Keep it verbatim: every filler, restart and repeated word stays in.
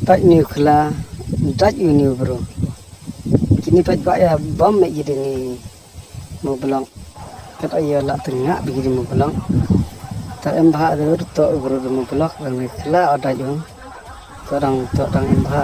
Peit uni u khla, dait uni u bru. Kini peit ba ïa bam me ïa dini mublok. Kat ïa la tengah bagi di mublok. Ta em bha de ur to u bru di mublok dang ni khla o dait u. To dang to dang em bha.